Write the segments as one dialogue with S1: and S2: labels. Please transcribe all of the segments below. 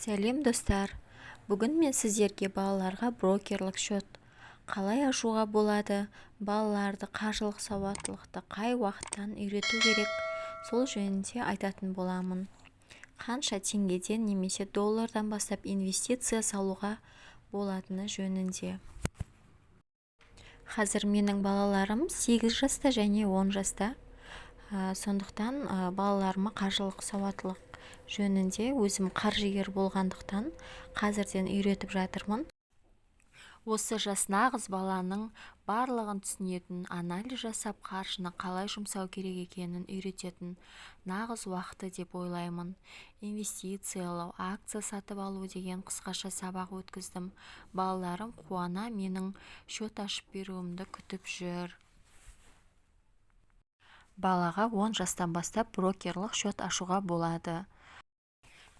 S1: Сәлем, достар! Бүгін мен сіздерге балаларға брокерлік счет қалай ашуға болады, балаларды қаржылық сауаттылықты қай уақыттан үйрету керек, сол жөнінде айтатын боламын. Қанша теңгеден немесе доллардан бастап инвестиция салуға болатыны жөнінде. Қазір менің балаларым 8 жаста және 10 жаста. Сондықтан балаларыма қаржылық сауаттылық жөнінде өзім қаржыгер болғандықтан, қазірден үйретіп жатырмын. Осы жас нағыз баланың барлығын түсінетін, анализ жасап, қаржыны қалай жұмсау керек екенін үйрететін нағыз уақыты деп ойлаймын. Инвестициялау, акция сатып алу деген қысқаша сабақ өткіздім. Балаларым қуана менің счет ашып беруімді күтіп жүр. Балаға 10 жастан бастап брокерлық счет ашуға болады.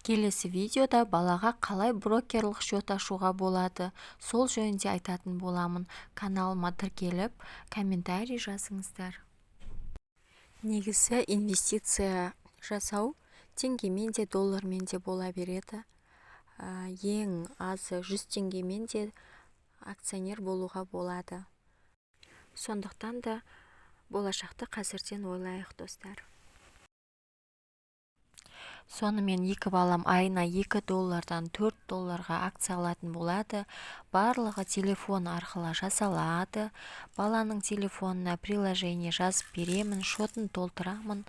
S1: Келесі видеода балаға қалай брокерлық счет ашуға болады, сол жөнінде айтатын боламын. Каналыма тіркеліп, комментарий жазыңыздар. Негізі, инвестиция жасау теңгемен де, доллармен де бола береді. Ең азы 100 теңгемен де акционер болуға болады. Сондықтан да болашақты қазірден ойлайық, достар. Сонымен, екі балам айына 2 доллардан 4 долларға акция алатын болады. Барлығы телефон арқылы жасалады. Баланың телефонына приложение жазып беремін, шотын толтырамын,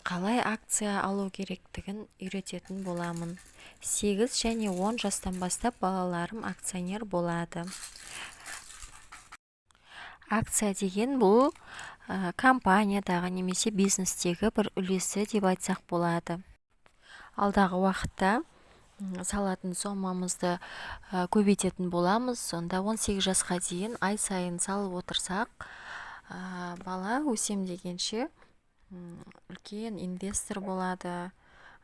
S1: қалай акция алу керектігін үйрететін боламын. 8 және 10 жастан бастап балаларым акционер болады. Акция деген бұл компаниядағы немесе бизнестегі бір үлесі деп айтсақ болады. Алдағы уақытта салатын сомамызды көбейтетін боламыз. Сонда 18 жасқа дейін ай сайын салып отырсақ, бала өсем дегенше үлкен инвестор болады,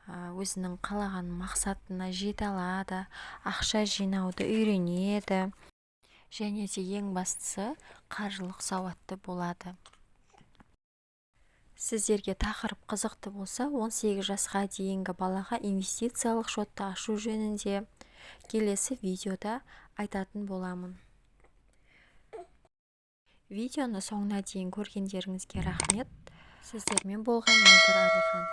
S1: өзінің қалаған мақсатына жете алады, ақша жинауды үйренеді және де, ең бастысы, қаржылық сауатты болады. Сіздерге тақырып қызықты болса, 18 жасқа дейінгі балаға инвестициялық шотты ашу жөнінде келесі видеода айтатын боламын. Видеоны соңына дейін көргендеріңізге рахмет! Сіздермен болған Мөлдір Әділхан.